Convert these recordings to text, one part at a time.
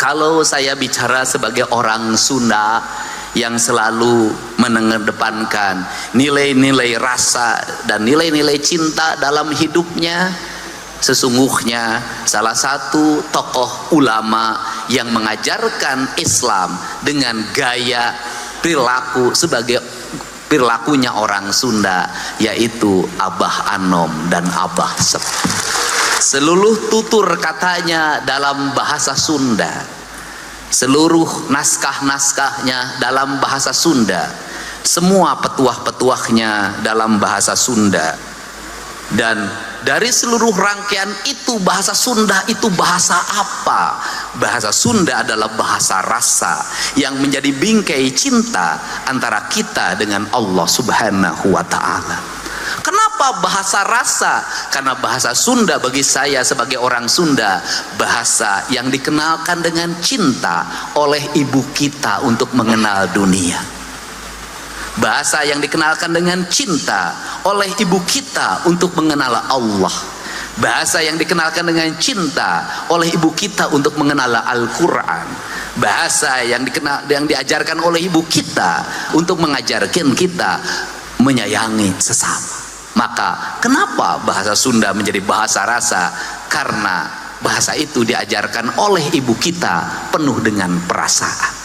Kalau saya bicara sebagai orang Sunda yang selalu mengedepankan nilai-nilai rasa dan nilai-nilai cinta dalam hidupnya, sesungguhnya salah satu tokoh ulama yang mengajarkan Islam dengan gaya perilaku sebagai perilakunya orang Sunda, yaitu Abah Anom dan Abah Sep. Seluruh tutur katanya dalam bahasa Sunda, seluruh naskah-naskahnya dalam bahasa Sunda, semua petuah-petuahnya dalam bahasa Sunda. Dan dari seluruh rangkaian itu, bahasa Sunda itu bahasa apa? Bahasa Sunda adalah bahasa rasa yang menjadi bingkai cinta antara kita dengan Allah Subhanahu wa Ta'ala. Kenapa bahasa rasa? Karena bahasa Sunda bagi saya sebagai orang Sunda, bahasa yang dikenalkan dengan cinta oleh ibu kita untuk mengenal dunia. Bahasa yang dikenalkan dengan cinta oleh ibu kita untuk mengenal Allah. Bahasa yang dikenalkan dengan cinta oleh ibu kita untuk mengenal Al-Quran. Bahasa yang dikenal, yang diajarkan oleh ibu kita untuk mengajarkan kita menyayangi sesama. Maka kenapa bahasa Sunda menjadi bahasa rasa? Karena bahasa itu diajarkan oleh ibu kita penuh dengan perasaan.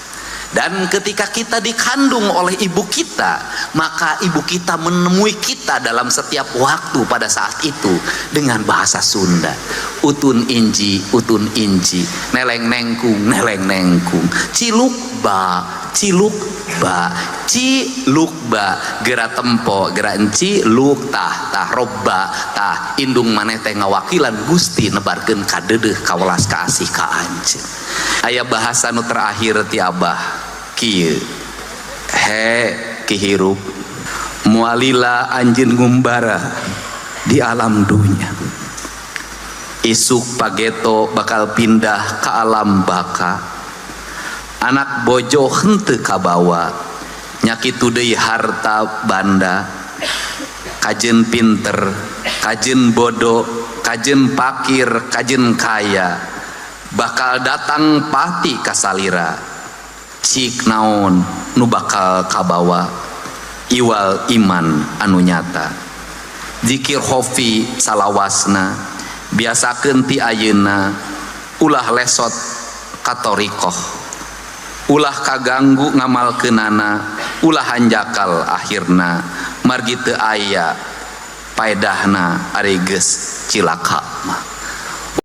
Dan ketika kita dikandung oleh ibu kita, maka ibu kita menemui kita dalam setiap waktu pada saat itu dengan bahasa Sunda. Utun inji, utun inji, neleng nengkung, neleng nengkung, ciluk ba, ciluk ba, ciluk ba, gera tempo, gera enci, luk tah, tah roba, tah indung maneh teh ngawakilan Gusti nebarkeun kadeudeuh, kawelas kaasih ka anjeun. Aya bahasa nu terakhir ti Abah kieu: "He ki hirup, moal lila anjeun ngumbara di alam dunya. Isuk pageto bakal pindah ke alam baka. Anak bojo henteu kabawa, nya kitu deui harta banda. Kajeun pinter, kajeun bodoh, kajeun pakir, kajeun kaya, bakal datang pati kasalira. Cik naon nu bakal kabawa? Iwal iman anu nyata, zikir khofi salawasna, biasakeun ti ayeuna. Ulah lesot katorikoh, ulah kaganggu ngamalkeunana, ulah hanjakal akhirna, margi teu aya paedahna ari geus cilaka mah."